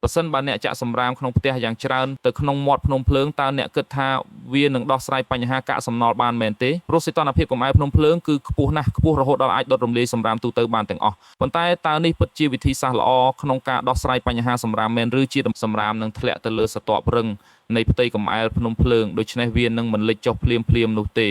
ប្រសិនបើអ្នកចាក់សម្រាមក្នុងផ្ទះយ៉ាងច្រើនទៅក្នុងមាត់ភ្នំភ្លើងតើអ្នកគិតថាវានឹងដោះស្រាយបញ្ហាកាកសំណល់បានមែនទេព្រោះសីតុណ្ហភាពកម្អែលភ្នំភ្លើងគឺខ្ពស់ណាស់ខ្ពស់រហូតដល់អាចដុតរំលាយសម្រាមទូទៅបានទាំងអស់ប៉ុន្តែតើនេះពិតជាវិធីសាស្ត្រល្អក្នុងការដោះស្រាយបញ្ហាសម្រាមមែនឬជាសម្រាមនឹងធ្លាក់ទៅលើស្រទាប់រឹងនៃផ្ទៃកម្អែលភ្នំភ្លើងដូច្នេះវានឹងមិនលិចចុះភ្លាមៗនោះទេ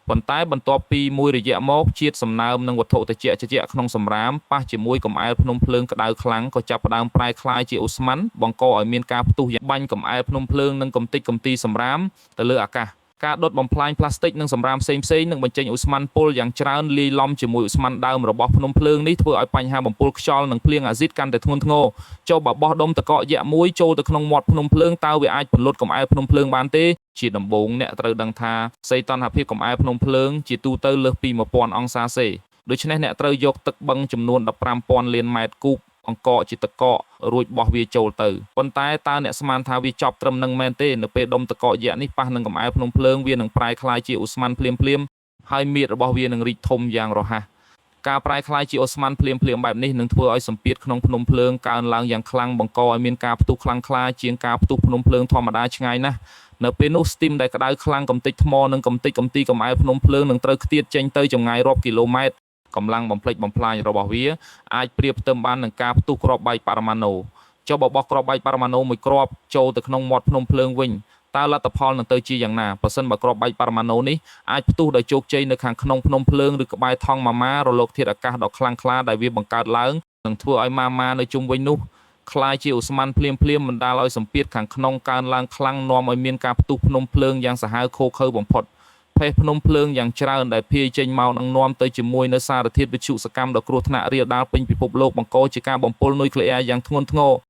ប៉ុន្តែបន្ទាប់ពីមួយរយៈមកជាតិសំណើមនិងវត្ថុត្រជាក់ៗក្នុងសម្រាមប៉ះជាមួយកម្អែលភ្នំភ្លើងក្តៅខ្លាំងក៏ចាប់ផ្ដើមប្រែក្លាយជាឧស្ម័នបង្កឲ្យមានការផ្ទុះយ៉ាងបាញ់កម្អែលភ្នំភ្លើងនិងកំទេចកំទីសម្រាមទៅលើអាកាសការដុតបំផ្លាញផ្លាស្ទិកនិងសម្រាមផ្សេងៗនឹងបញ្ចេញឧស្ម័នពុលយ៉ាងច្រើនលាយឡំជាមួយឧស្ម័នដើមរបស់ភ្នំភ្លើងនេះធ្វើឲ្យបញ្ហាបំពុលខ្យល់និងភ្លៀងអាស៊ីតកាន់តែធ្ងន់ធ្ងរចុះបើបោះដុំទឹកកកយៈមួយចូលទៅក្នុងមាត់ភ្នំភ្លើងតើវាអាចពន្លត់កម្អែលភ្នំភ្លើងបានទេជាដំបូងអ្នកត្រូវដឹងថាសីតុណ្ហភាពកម្អែលភ្នំភ្លើងជាទូទៅលើសពី1000អង្សាសេដូច្នេះអ្នកត្រូវយកទឹកបឹងចំនួន15,000លានម៉ែត្រគូបអង្កកជាទឹកកករួចបោះវាចូលទៅប៉ុន្តែតើអ្នកស្មានថាវាចប់ត្រឹមនឹងមែនទេនៅពេលដុំទឹកកកយៈនេះប៉ះនឹងកម្អែលភ្នំភ្លើងវានឹងប្រែក្លាយជាឧស្ម័នភ្លាមៗហើយមៀតរបស់វានឹងរីកធំយ៉ាងរហ័សការប្រែក្លាយជាអូស្មန်ភ្លាមៗបែបនេះនឹងធ្វើឲ្យសម្ពាធក្នុងភ្នំភ្លើងកើនឡើងយ៉ាងខ្លាំងបង្កឲ្យមានការផ្ទុះខ្លាំងក្លាជាងការផ្ទុះភ្នំភ្លើងធម្មតាឆ្ងាយណាស់នៅពេលនោះស្ទីមដែលក្តៅខ្លាំងកំទេចថ្មនិងកំទេចកំទីកម្អែលភ្នំភ្លើងនឹងត្រូវខ្ទាតចេញទៅចម្ងាយរាប់គីឡូម៉ែត្រកម្លាំងបំផ្លិចបំផ្លាញរបស់វាអាចប្រៀបផ្ទឹមបាននឹងការផ្ទុះគ្រាប់បែកបរមាណូចុះបើបោះគ្រាប់បែកបរមាណូមួយគ្រាប់ចូលទៅក្នុងមាត់ភ្នំភ្លើងវិញតើលទ្ធផលនឹងទៅជាយ៉ាងណាប្រសិនបើគ្រាប់បែកបរមាណូនេះអាចផ្ទុះដោយជោគជ័យនៅខាងក្នុងភ្នំភ្លើងឬក្បែរថង់ម៉ាម៉ារលកធាតុអាកាសដ៏ខ្លាំងក្លាដែលវាបង្កើតឡើងនឹងធ្វើឲ្យម៉ាម៉ានៅជុំវិញនោះក្លាយជាឧស្ម័នភ្លាមភ្លាមបណ្ដាលឲ្យសម្ពាធខាងក្នុងកើនឡើងខ្លាំងនាំឲ្យមានការផ្ទុះភ្នំភ្លើងយ៉ាងសាហាវឃោរឃៅបំផុតផេះភ្នំភ្លើងយ៉ាងច្រើនដែលភាយចេញមកនឹងនាំទៅជាមួយនៅសារធាតុវិទ្យុសកម្មដ៏គ្រោះថ្នាក់រាលដាលពេញពិភពលោកបង្កជាការបំពុលនុយក្លេអ៊ែរយ៉ាងធ្ងន់ធ្ងរ។